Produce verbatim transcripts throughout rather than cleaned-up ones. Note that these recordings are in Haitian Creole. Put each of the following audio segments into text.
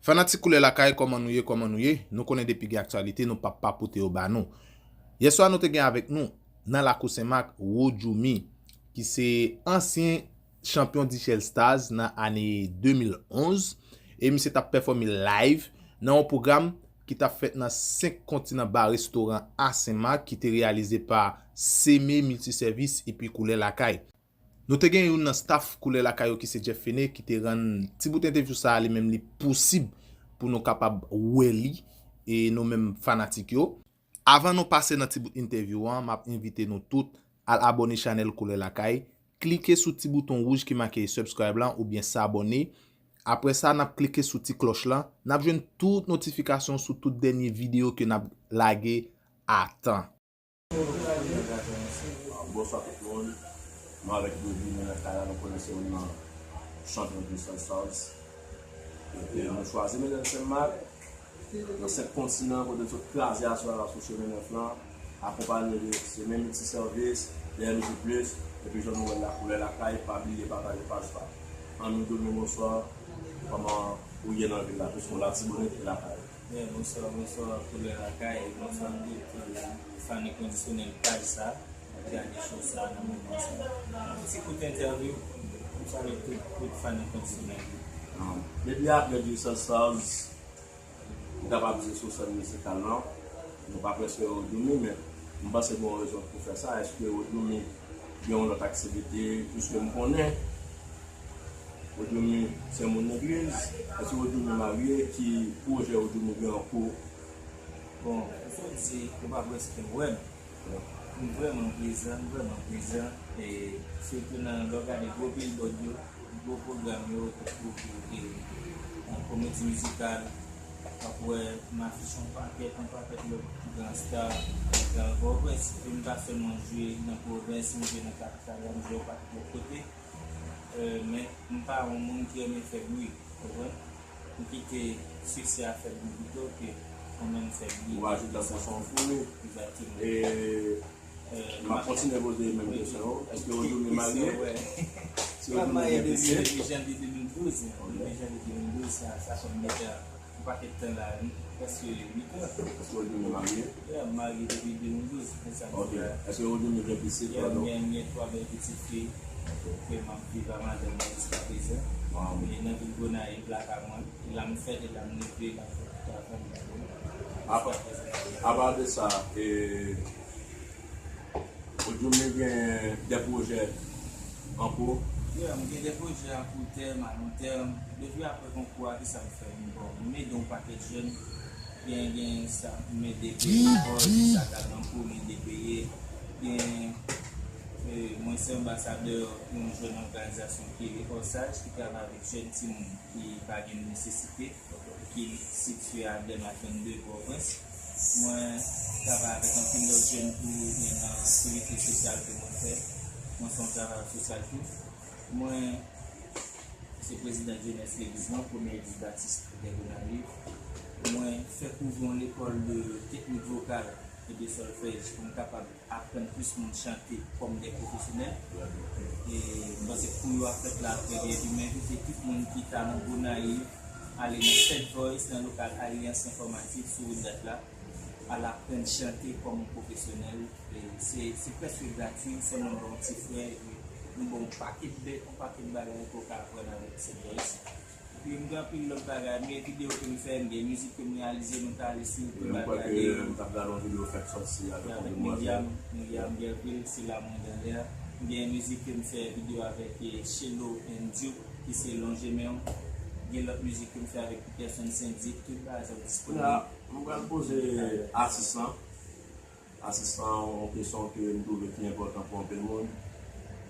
Fanatik Koulè Lakay, kòman nou ye, kòman nou ye? Nou konnen depi gen aktyalite, nou p ap pa pote yo ba nou. Yèswa, nou te gen avèk nou, nan lakou Senmak, Woodjoomy, ki se ansyen chanpyon D J L Stars nan ane de mil onz, e misye t ap pèfòme live nan yon pwogram ki t ap fèt nan senk kontinan ba restoran a Senmak, ki te reyalize pa Seme Miltisèvis epi Koulè Lakay. Nou te gen youn nan staff Koulè Lakay yo ki se Jeff Fene ki te rann ti bout entèvyou sa a li menm li posib pou nou kapab wè li e nou menm fanatik yo. Avan nou pase nan ti bout entèvyou an, m ap envite nou tout al abòne chanèl Koulè Lakay, klike sou ti bouton wouj ki make subscribe lan oubyen s'abonner. Apre sa, n ap klike sou ti klòch lan, n ap jwenn tout notifikasyon sou tout dènye videyo ke n ap lage a tan. Bonswa tout moun. Nou avèk Dodi, nou nan kay la, nou konnen se youn nan chanpyon de Salsas. E nou chwazi mennen Senmak nan senk kontinan kote nou sot kraze aswè a sou Chemen Nèf lan, akonpanye de Seme Miltisèvis, D M J plis, epi jan nou wè l la Koulè Lakay, pa bliye pataje paj sa. Annou Dodi, bonswa. Kòman ou ye nan vil la? Piske w Latibonit e lakay ou. Byen, bonswa, bonswa Koulè Lakay, e bonswa tout fanatik kondisyonèl paj sa, k ap gade show sa nan moman sa. Yon ti kout entèvyou, m salye tout, tout fanatik kondisyonèl. Depi apre Djisèl Stars, m kapab di sou sèn mizikal lan, nou pa prèske Woodjoomy, men m panse gen yon rezon pou fè sa. Èske Woodjoomy gen yon lòt aktivite, piske m konnen Woodjoomy se moun legliz, èske Woodjoomy marye, ki pwojè Woodjoomy gen an kou? Bon, pou di, ou pa prèske wè m. M vrèman prezan, m vrèman prezan. E sitou nan lè w gade gwo billboard yo, gwo pwogram yo, tankou e nan komedi mizikal, w ap wè m afiche yon pakèt, yon pakèt lòt gran star nan Pòtoprens. Epi m pa sèlman jwe nan pwovens, m jwe nan kapital la, m jwe yon pakèt lòt kote. Men m pa yon moun ki renmen fè bri, w konprann? M kite siksè a fè bri pito ke mwen menm fè bri. Ou aji tankou se yon foumi. Egzakteman. E m ap kontinye poze menm kesyon yo. Èske Woodjoomy marye? Si Woodjoomy gen pitit? Depi janvye de mil douz. Depi janvye de mil douz, sa, sa fè m deja yon pakèt tan la, prèske uit an. Èske Woodjoomy marye? Yeah, m marye depi de mil douz, men sa m di la. Èske Woodjoomy gen pitit? Yeah, m gen, m gen twa bèl pitit fi ke m ap viv a madanm mwen jiska prezan. E nan vil Gonayiv, lakay mwen. E la m fèt, e la m leve, la m fè tout afè m. Apa, apa de sa, e, Woodjoomy gen de pwojè an kou? Yeah, m gen de pwojè a kou tèm, a lon tèm. Depi apre konkou a, kisa m fè? M bon, m ede yon pakèt jèn. Gen, gen sa m ede peye lekòl, gen sa k al nan kou, m ede peye. Gen, e, mwen se anbasadè yon jèn òganizasyon ki rele Osaj, ki travay avèk jèn timoun ki pa gen nesesite, ki sitiye a Dèlma trannde, Pòtoprens. Mwen travay avèk anpil lòt jèn tou, men nan aktivite sosyal ke mwen fè. Mwen se yon travayè sosyal tou. Mwen se prezidan jenès legliz lan, premye legliz batis de Gonayiv. Mwen fèk ouvri yon lekòl de teknik vokal e de sòlfèj pou m kapab aprann plis moun chante kòm de pwofesyonèl. E m panse kou yo ap fèt la trè byen. Epi m envite tout moun ki ta nan Gonayiv ale nan Set Voice, nan lokal Alyans Enfòmatik sou wout dat la, al aprann chante kòm yon pwofesyonèl. E se, se prèske gratui, sèlman ba w yon ti frè, epi nou ba w yon pakèt bèt, yon pakèt bagay ke w ka aprann avèk Set Voice. Epi m gen anpil lòt bagay, m gen videyo ke m fè, m gen mizik ke m reyalize, nou ka ale sou YouTube al gade yo. M t ap gade yon videyo w fèk sòti avèk yon demwazèl. Avèk Myriam, Myriam Guerville, Se l'amour dans l'air. M gen mizik ke m fè videyo avèk, e, Shelo and Duke, ki se Lonje Men w. Gen lòt mizik ke m fè avèk Peterson Saint-Dick, tout bagay sa yo disponib. Kounye a, m pral poze atis lan. Atis lan, yon kesyon ke m twouve ki enpòtan pou anpil moun.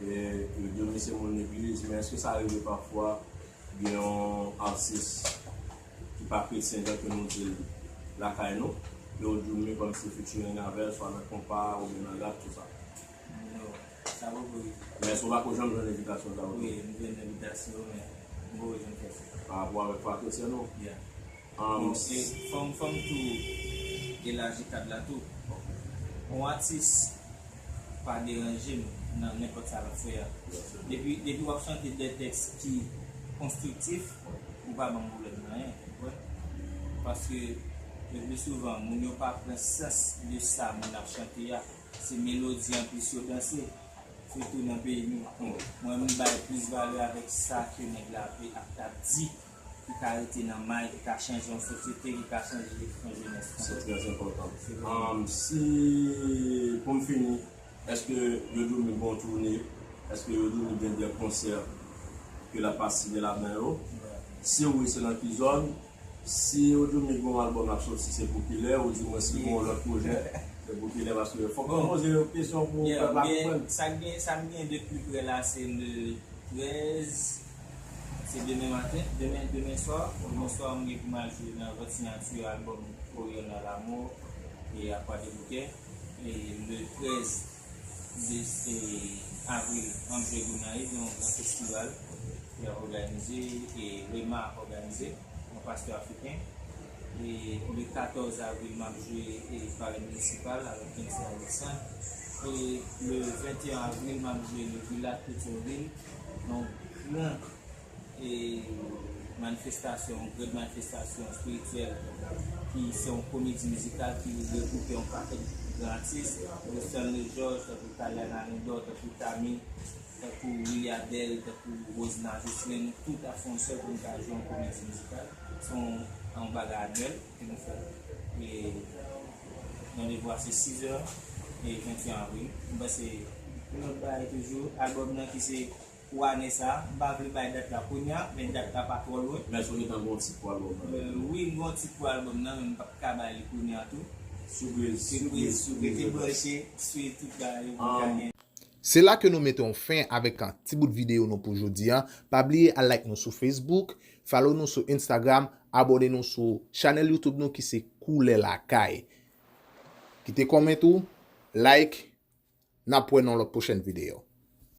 E, yo di w se moun legliz, men èske sa rive pafwa gen yon atis ki pa kretyen, jan ke nou di l lakay nou, e yo di w men kòmsi featuring avè l, swa nan konpa, oubyen nan rap, tou sa? Non, sa poko rive. Men èske w pako janm jwenn envitasyon sa yo tou? Wi, m jwenn envitasyon, men m poko janm fè sa. Pa rapò avèk fwa kretyen ou? Yeah. Bon, e fò m, fò m tou elaji kad la tou. Yon atis pa deranje m nan nenpòt sa l ap fè a. Depi, depi w ap chante de tèks ki konstriktif, ou pa ban m pwoblèm nan anyen, ou konprann? Paske le pli souvan, moun yo pa pran sans de sa moun ap chante a. Se melodi an plis yo danse, sitou nan peyi nou. Mwen, m bay plis valè avèk sa ke nèg la ap, ap, ap di, ki ka rete nan may, ki ka chanje yon sosyete, ki ka chanje yon jenès. Se trè enpòtan. Se vrè. Um, si, pou m fini, èske Yo Doumik gon toune? Èske Yo Doumik gen de konsè ke l ap asire ladan yo? Si wi, se nan ki zòn? Si Yo Doumik gon albòm ap soti, se pou kilè? Ou di mwen si gon lòt pwojè, se pou kilè? Paske fòk nou poze yo kesyon pou pèp la konprann. Sa gen, sa m gen de pli prè la, se le trèz, se demen maten, demen, demen swa, demen swa, m gen pou m al jwe nan vant siyati albòm Orion a Lamour e a Kwadèboukè. E le trèz de, e, avril, m ap jwe Gonayiv nan yon gran festival ki ap òganize, e Rema ap òganize, yon pastè afriken. E le katòz avril, m ap jwe, e, Palè Minisipal avèk Kensey Alexandre. E le venteyen avril, m ap jwe le Vila Petyonvil, yon gran, e, manifestasyon, yon gran manifestasyon espirityèl ki se yon komedi mizikal ki regwoupe yon pakèt gran atis, tankou Stanley George, tankou Taliana Lindor, tankou Tami, tankou Willy Abel, tankou Rosena Jocelyn, nou tout ap fè yon sèl pou nou ka jwe yon komedi mizikal. Se yon, yon bagay anyèl ke nou fè. E randevou a se sizè e venteyen avril. M panse yon lòt bagay toujou, albòm nan ki se pou ane sa, m pa vle bay dat la kounye a, men dat la pa twò lwen. Men si w gentan gen yon tit pou albòm nan? Euh, wi, m gen yon tit pou albòm nan, men m p ap ka bay li kounye a tou. Sou Breeze, sou Breeze, sou Breeze. Rete branche, swiv tout bagay yo pou ka gen. Se la ke nou mete yon fen avèk an ti bout videyo nou pou jodi a. Pa bliye al like nou sou Facebook, follow nou sou Instagram, abòne nou sou chanèl YouTube nou ki se Koulè Lakay. Kite kòmant ou, like, n ap wè nan lòt pwochèn videyo.